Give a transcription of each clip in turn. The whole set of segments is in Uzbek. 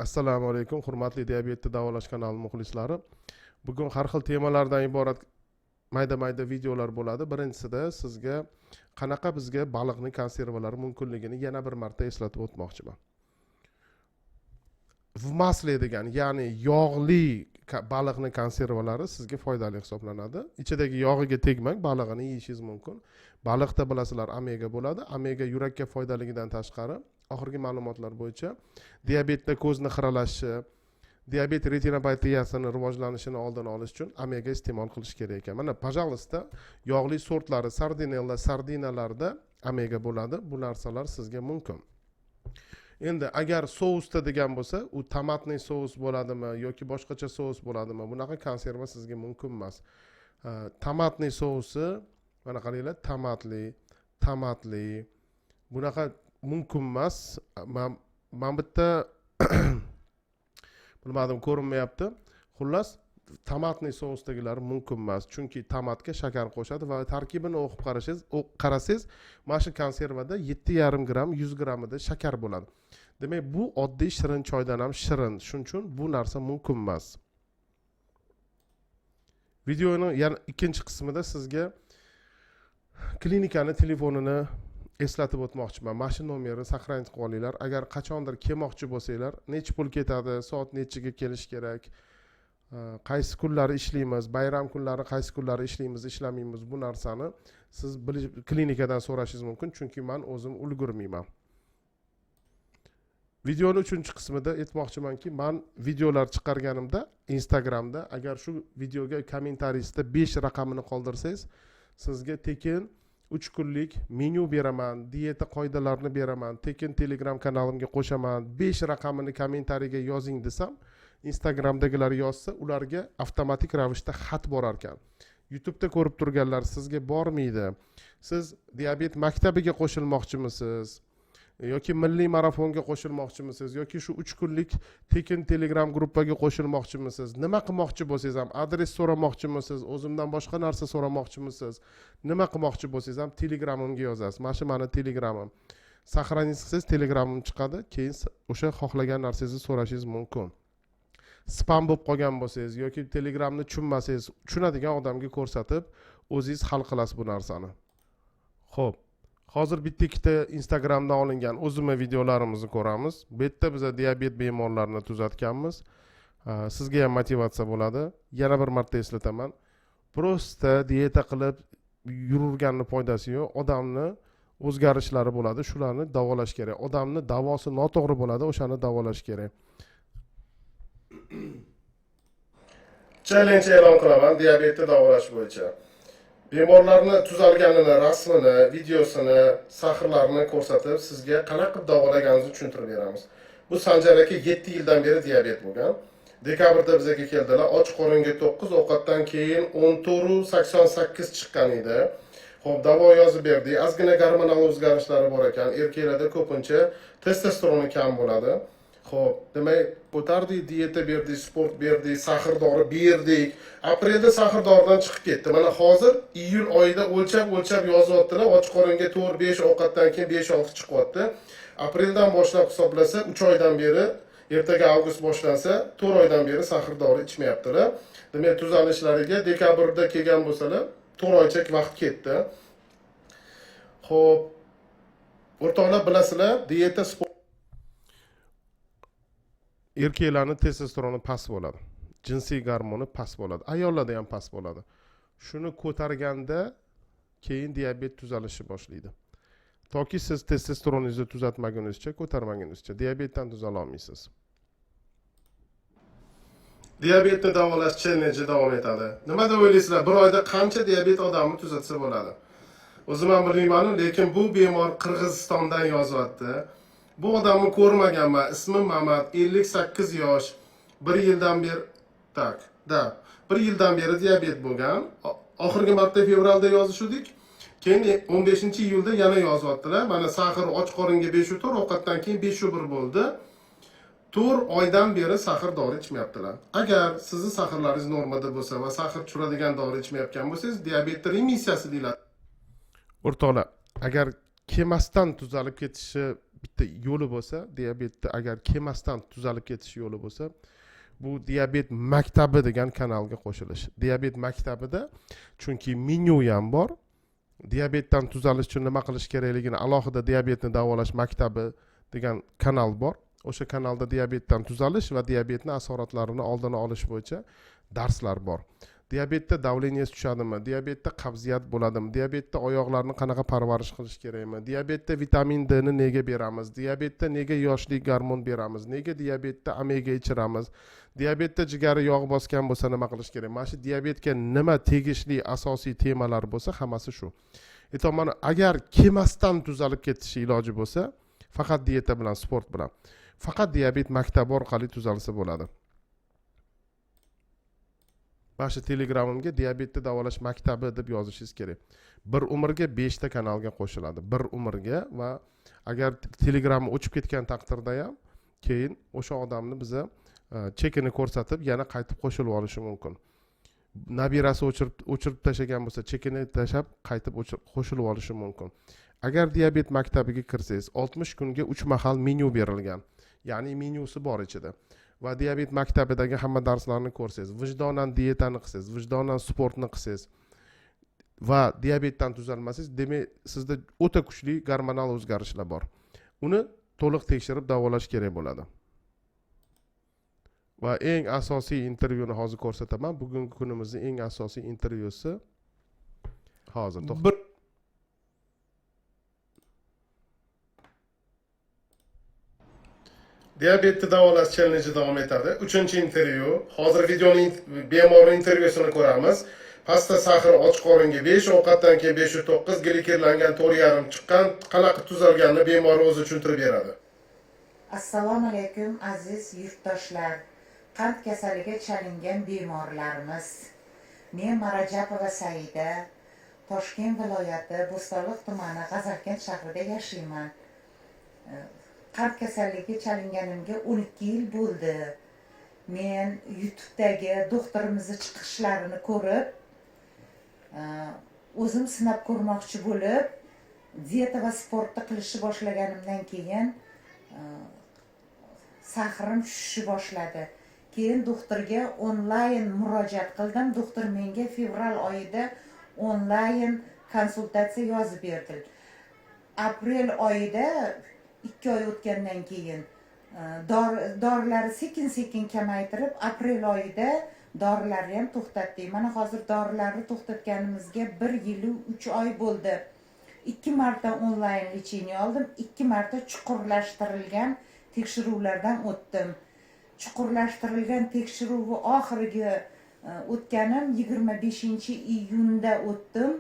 Assalomu alaykum, hurmatli diabetni davolash kanali muxlislari. Bugun har xil temalardan iborat mayda mayda videolar bo'ladi. Birinchisida sizga qanaqa bizga baliqni konservalari mumkinligini yana bir marta eslatib o'tmoqchiman. В масле degan, ya'ni yog'li baliqni konservalari sizga foydali hisoblanadi. Ichidagi yog'iga tegmang, balig'ini yeyishingiz mumkin. Baliqda, bilasizlar, omega bo'ladi. Omega yurakka foydaligidan tashqari, oxirgi ma'lumotlar bo'yicha diabetda ko'zni xiralashi, diabet retinopatiyasini rivojlanishini oldini olish uchun omega iste'mol qilish kerak ekan. Mana, пожалуйста, yog'li sortlari, sardinella, sardinalarda omega bo'ladi. Bu narsalar sizga mumkin. Endi agar sousda degan bo'lsa, u томатный sous bo'ladimi yoki boshqacha sous bo'ladimi, bunaqa konserva sizga mumkin emas. Томатный sousi, mana qaranglar, tomatli, tomatli, bunaqa mumkin emas. Man bitta bilmadim, ko'rinmayapti. Xullas, томатный sousdagilari mumkin emas, chunki tomatga shakar qo'shadi va tarkibini o'qib qarasangiz, mana shu konservada 7,5 gramm 100 grammida shakar bo'ladi. Demak, bu oddiy shirin choydan ham shirin. Shuning uchun bu narsa mumkin emas. Videoni yana ikkinchi qismida sizga klinikani telefonini eslatib o'tmoqchiman. Mana shu nomerni сохранить qilib olinglar. Agar qachondir kelmoqchi bo'lsanglar, nechi pul ketadi, soat nechiga kelish kerak, qaysi kunlari ishlaymiz, bayram kunlari qaysi kunlari ishlaymiz, ishlamaymiz, bu narsani siz klinikadan so'rashingiz mumkin, chunki man o'zim ulgurmayman. Videoni uchinchi qismida aytmoqchimanki, man videolar chiqarganimda Instagramda, agar shu videoga kommentariyasida 5 raqamini qoldirsangiz, sizga tekin 3 kunlik menyu beraman, dieta qoidalarini beraman, tekin Telegram kanalimga qo'shaman. 5 raqamini kommentariyga yozing desam, Instagramdagilar yozsa, ularga avtomatik ravishda xat borar ekan. YouTubeda ko'rib turganlar, sizga bormaydi. Siz diabet maktabiga qo'shilmoqchimisiz yoki milliy marafonga qo'shilmoqchimisiz yoki shu 3 kunlik tekin Telegram gruppaga qo'shilmoqchimisiz, nima qilmoqchi bo'lsangiz ham, adres so'ramoqchimisiz, o'zimdan boshqa narsa so'ramoqchimisiz, nima qilmoqchi bo'lsangiz ham, Telegramimga yozasiz. Mana shu mani Telegramim. Сохранить qilsangiz, Telegramim chiqadi. Keyin o'sha xohlagan narsangizni so'rashingiz mumkin. Spam bo'lib qolgan bo'lsangiz yoki Telegramni tushunmasangiz, tushunadigan odamga ko'rsatib, o'zingiz hal qilasiz bu narsani. Ho'p, hozir bitta ikkita Instagramdan olingan o'zimni videolarimizni ko'ramiz. Bu yerda biza diabet bemorlarini tuzatganmiz. Sizga ham motivatsiya bo'ladi. Yana bir marta eslataman, просто dieta qilib yuraverganni foydasi yo'q. Odamni o'zgarishlari bo'ladi, shularni davolash kerak. Odamni davosi noto'g'ri bo'ladi, o'shani davolash kerak. Challenge e'lon qilaman diabetni davolash bo'yicha. Bemorlarni tuzalganini rasmini, videosini, сахар larini ko'rsatib, sizga qanaqa qilib davolaganimizni tushuntirib beramiz. Bu Sanjar aka, 7 yildan beri diabet bo'lgan. Dekabrda bizaga keldilar. Och qoringa 9, ovqatdan keyin 14,88 chiqqan edi. Ho'p, davo yozib berdik. Ozgina gormonal o'zgarishlari bor ekan. Erkaklarda ko'pincha testosteroni kam bo'ladi. Ho'p, demak, ko'tardik, dieta berdik, sport berdik, сахар dori berdik. Aprelda сахар doridan chiqib ketdi. Mana hozir iyul oyida o'lchab o'lchab yozyaptilar. Och qoringa 4,5, ovqatdan keyin 5,6 chiqyapti. Apreldan boshlab hisoblasa, 3 oydan beri, ertaga avgust boshlansa, 4 oydan beri сахар dori ichmayaptilar. Demak, tuzalishlariga dekabrda kelgan bo'lsalar, 4 oycha vaqt ketdi. Ho'p, o'rtoqlar, bilasizlar, dieta, sport. Erkaklarni testosteroni past bo'ladi, jinsiy gormoni past bo'ladi, ayollarda ham past bo'ladi. Shuni ko'targanda keyin diabet tuzalishni boshlaydi. Toki siz testosteroningizni tuzatmagunizcha, ko'tarmagunizcha diabetdan tuzalolmaysiz. Diabetni davolash challenji davom etadi. Nima deb o'ylaysizlar, bir oyda qancha diabet odamni tuzatsa bo'ladi? O'zim ham bilmaymanu, lekin bu bemor Qirg'izistondan yozyapti. Bu odamni ko'rmaganman. Ismi Mamat, 58 yosh. Bir yildan beri, так, да, bir yildan beri diabet bo'lgan. Oxirgi marta fevralda yozishuvdik. Keyin 15-iyulda yana yozyaptilar. Mana, сахар och qoringa 5,4, ovqatdan keyin 5,1 bo'ldi. 4 oydan beri сахар dori ichmayaptilar. Agar sizni сахар laringiz normada bo'lsa va сахар tushiradigan dori ichmayotgan bo'lsangiz, diabetni remissiyasi deyiladi. O'rtoqlar, agar kelmasdan tuzalib ketishi bitta yo'li bo'lsa, diabetni agar kelmasdan tuzalib ketish yo'li bo'lsa, bu diabet maktabi degan kanalga qo'shilish. Diabet maktabida chunki menyu ham bor. Diabetdan tuzalish uchun nima qilish kerakligini alohida diabetni davolash maktabi degan kanal bor. O'sha kanalda diabetdan tuzalish va diabetni asoratlarini oldini olish bo'yicha darslar bor. Diabetda давление si tushadimi? Diabetda qabziyat bo'ladimi? Diabetda oyoqlarni qanaqa parvarish qilish kerakmi? Diabetda vitamin D ni nega beramiz? Diabetda nega yoshlik gormon beramiz? Nega diabetda omega ichiramiz? Diabetda jigari yog' bosgan bo'lsa nima qilish kerak? Mana shu diabetga nima tegishli asosiy temalar bo'lsa, hammasi shu. Aytaman, agar kelmasdan tuzalib ketish iloji bo'lsa, faqat dieta bilan, sport bilan, faqat diabet maktabi orqali tuzalsa bo'ladi. Mana shu Telegramimga diabetni davolash maktabi deb yozishingiz kerak. Bir umrga 5 ta kanalga qo'shiladi. Bir umrga. Va agar Telegram o'chib ketgan taqdirda ham keyin o'sha odamni biza chekini ko'rsatib yana qaytib qo'shilib olishi mumkin. Nabirasi o'chirib tashlagan bo'lsa, chekini tashlab qaytib qo'shilib olishi mumkin. Agar diabet maktabiga kirsangiz, 60 kunga 3 mahal menyu berilgan. Ya'ni menyusi bor ichida. Va diabet maktabidagi hamma darslarni ko'rsangiz, vijdonan dietani qilsangiz, vijdonan sportni qilsangiz va diabetdan tuzalmasangiz, demak sizda o'ta kuchli gormonal o'zgarishlar bor. Uni to'liq tekshirib davolash kerak bo'ladi. Va eng asosiy intervyuni hozir ko'rsataman. Bugungi kunimizning eng asosiy intervyusi hozir. Bir Diabetni davolash challenge'i davom etadi. 3-intervyu. Hozir videoni bemorning intervyusini ko'ramiz. Pastda сахар och qoringa 5, ovqatdan keyin 509, glikirlangan 4,5 chiqqan, qanaqa tuzalganini bemor o'zi tushuntirib beradi. Assalomu alaykum aziz yurtdoshlar. Qand kasaliga chalingan bemorlarimiz. Men Marajapova Saida, Toshkent viloyati Bo'stonliq tumani G'azalkent shahrida yashayman. Qand kasalligiga chalinganimga 12 yil bo'ldi. Men YouTube'dagi doktorimizni chiqishlarini ko'rib, o'zim sinab ko'rmoqchi bo'lib, dieta va sportni qilishni boshlaganimdan keyin sahrim tushishni boshladi. Keyin doktorga onlayn murojaat qildim. Doktor menga fevral oyida onlayn konsultatsiya yozib berdi. Aprel oyida 2 oy o'tgandan keyin dorilarni sekin-sekin kamaytirib, aprel oyida dorilarni ham to'xtatdik. Mana hozir dorilarni to'xtatganimizga 1 yil 3 oy bo'ldi. 2 marta onlayn lecheniya oldim, 2 marta chuqurlashtirilgan tekshiruvlardan o'tdim. Chuqurlashtirilgan tekshiruvni oxirgi o'tganim 25-iyunda o'tdim.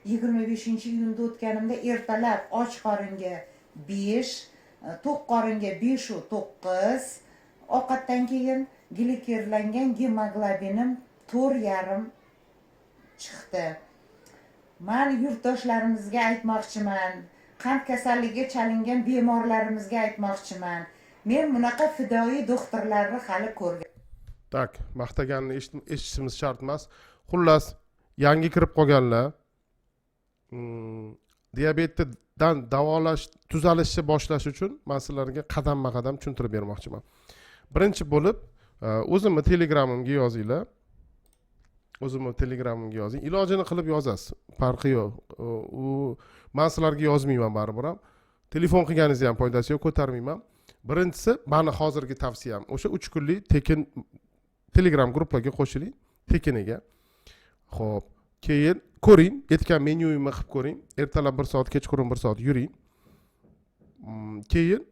25-iyunda o'tganimda ertalab och qoringa 5, to'q qoringa 5.9, ovqatdan keyin glikirlangan gemoglobinim 4,5 chiqdi. Men yurtdoshlarimizga aytmoqchiman, qand kasalligiga chalingan bemorlarimizga aytmoqchiman. Men bunaqa fidoyi doktorlarni hali ko'rgan. Tak, maqtaganini eshitishimiz shart emas. Xullas, yangi kirib qolganlar, diabetdan davolash, tuzalishni boshlash uchun men sizlarga qadamma-qadam tushuntirib bermoqchiman. Birinchi bo'lib, o'zimni Telegramimga yozinglar. O'zimni Telegramimga yozing. Ilojini qilib yozasiz. Farqi yo'q. U men sizlarga yozmayman baribir ham. Telefon qilganingizni ham foydasi yo'q, ko'tarmayman. Birinchisi, meni hozirgi tavsiyam o'sha 3 kunlik tekin Telegram gruppaga qo'shiling, tekiniga. Xo'p, keyin ko'ring, aytgan menyuimni qilib ko'ring. Ertalab 1 soat, kechqurun 1 soat yuring. Keyin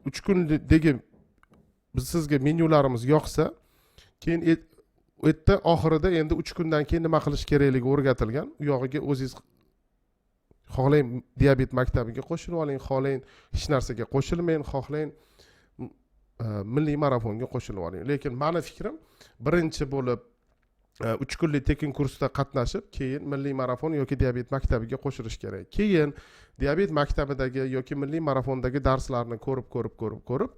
3 kundagi biz sizga menyularimiz yoqsa, keyin u yerda oxirida endi 3 kundan keyin nima qilish kerakligi o'rgatilgan. U yog'iga o'zingiz xohlang diabet maktabiga qo'shilib oling, xohlang hech narsaga qo'shilmang, xohlang milliy marafonga qo'shilib oling. Lekin meni fikrim, birinchi bo'lib 3 kunlik tekin kursda qatnashib, keyin milliy marafon yoki diabet maktabiga qo'shilish kerak. Keyin diabet maktabidagi yoki milliy marafondagi darslarni ko'rib, ko'rib, ko'rib, ko'rib,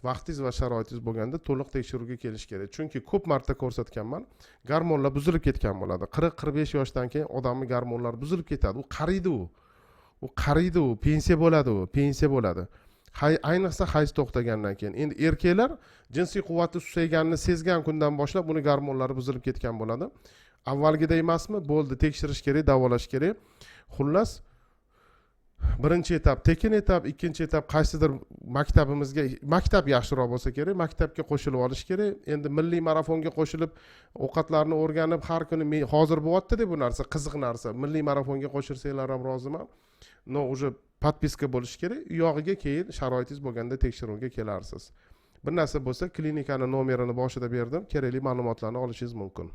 vaqtingiz va sharoitingiz bo'lganda to'liq tekshiruvga kelish kerak. Chunki ko'p marta ko'rsatganman, gormonlar buzilib ketgan bo'ladi. 40-45 yoshdan keyin odamning gormonlari buzilib ketadi. U qariydi u. U qariydi u, pensiya bo'ladi u, pensiya bo'ladi. Ayniqsa hayz to'xtagandan keyin. Endi erkaklar jinsiy quvvati susayganini sezgan kundan boshlab uni gormonlari buzilib ketgan bo'ladi. Avvalgiday emasmi, bo'ldi, tekshirish kerak, davolash kerak. Xullas, birinchi etap tekin etap, ikkinchi etap qaysidir maktabimizga, maktab yaxshiroq bo'lsa kerak, maktabga qo'shilib olish kerak. Endi milliy marafonga qo'shilib, ovqatlarni o'rganib, har kuni, hozir bo'lyaptida bu narsa, qiziq narsa, milliy marafonga qo'shilsanglar ham roziman, но уже подписка bo'lishi kerak. U yog'iga keyin sharoitingiz bo'lganda tekshiruvga kelarsiz. Bir narsa bo'lsa, klinikani nomerini boshida berdim, kerakli ma'lumotlarni olishingiz mumkin.